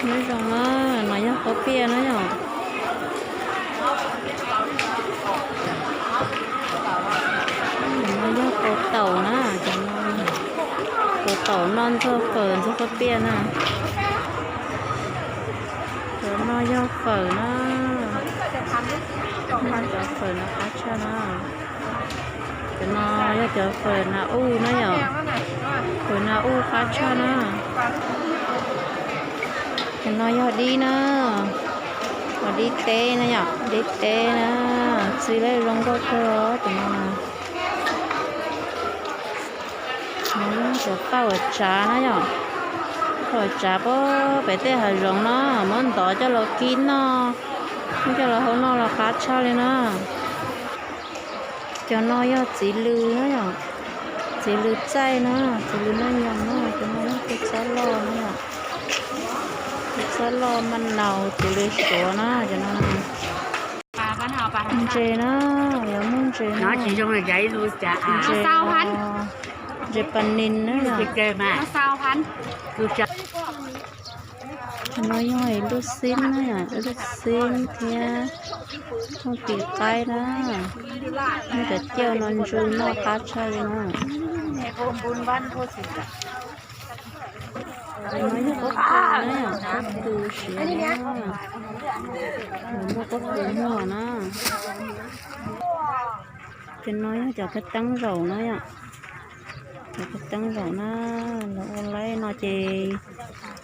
Nyob zoo na, no yog pob piaj na yom. No yog kua taum na, cov no, kua taum noj ntxuag fawm ntxuag pob piaj na. Cov no yog fawm na, cov fawm no qab tshaj na. Cov no yog cov fawm nas uj na yom, fawm nas uj qab tshaj na. Cov no yog dib na, dib teb na yom, dib teb na, txi lawm zoo nkauj kawg cov no. Cov paj uas tsav na yom, paj uas tsav pem tej hav zoov na, muab ntov coj los kib noj, muab coj los hau noj los qab tshaj li na. Cov no yog txiv lws na yom, txiv lws txaij na, txiv lws noj nyoos na, cov no yog tus txob loj na yom, tus txob loj maj naus, txiv lws suav na, cov no. Ntses na, lawv muag ntses na, ntses, ntses pas nis na yom. Cov no yog lub xib na yom, lub xib thiab thooj tim qaib na. Muab cov cauj no ntsu noj qab tshaj li na. Cov no yog pob kws na yom, pob kws siav na, lawv muag pob kws muag na. Cov no yog cov kab teeb zaum na yom, cov kab teeb zaum na, lawv ua laib no ces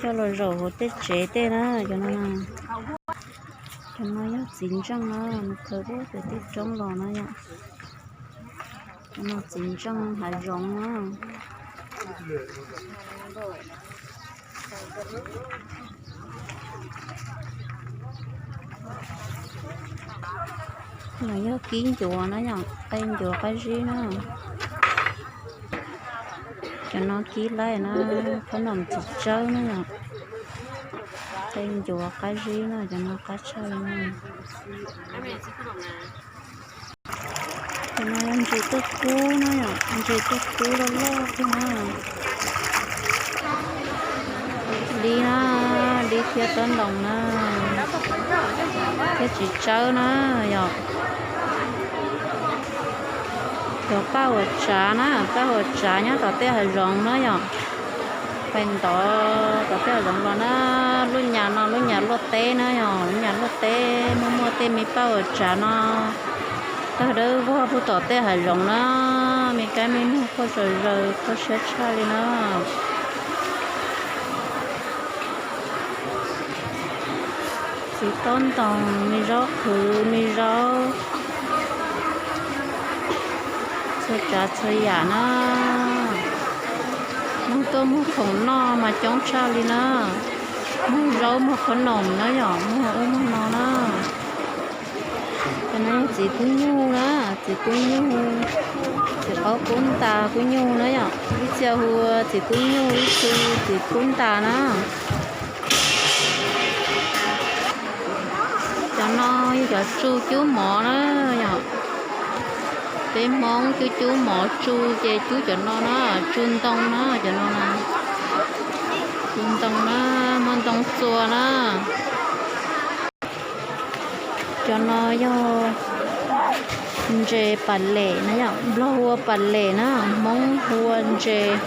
coj los zaum hauv tej tsev tej na, cov no. Cov no yog txiv ntseej na, nws khaws pem tej roob los na yom. Cov no txiv ntseej hav zoov na. No yog kib ncuav na yom, qe ncuav qab zib na. Cov no kib laij na, qhob noom txiv tsawb na yom, qe ncuav qab zib na, cov no qab tshaj li na. Cov no yog ntses tuaj kub na yom, ntses tuaj kub loj loj tiag na. Dib na, dib thiab tob ntoos na, thiab txiv tsawb na yom. Cov paj uas tsav na, paj uas tsav nyob tom tej hav zoov na yom. Pais ntov tom tej hav zoov los na, lub nyam no lub nyam luaj teb na yom, lub nyam luaj teb muaj muaj tej me paj uas tsav no. Tawg dawb vog puag tom tej hav zoov na, me kab me noog quaj zom zaws kho siab tshaj li na. Txiv tob ntoos, me zaub qhwv, me zaub, txhua tsav txhua yam na. Neeg tuaj muag khoom noj mas coob tshaj li na. Muag zaub muag qhob noom na yom, muag ub muag no na. Cov no yog txiv kub nyuj na, txiv kub nyuj, txiv qaub kub ntas kub nyuj na yom. Ib txhia hu ua txiv kub nyuj, ib txhia txiv kub ntas na. Cov no yog cov tsu cub mov na yom. Peb Hmoob cub cub mov tsu ces cub cov no na, tsu ntoo na, cov no na. Tsu ntoo na, muaj ntoo txua na. Cov no yog ntses pas lem na yom, Nplog hu ua pas lem na, Hmoob hu ua ntses,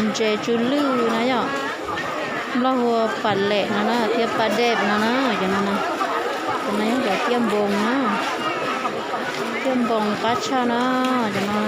ntses tsw lwj na yom. Nplog hu ua pas lem no na thiab pas dej no na, cov no na. Cov no yog cov tiaj npoos na, tiaj npoos qab tshaj na, cov no.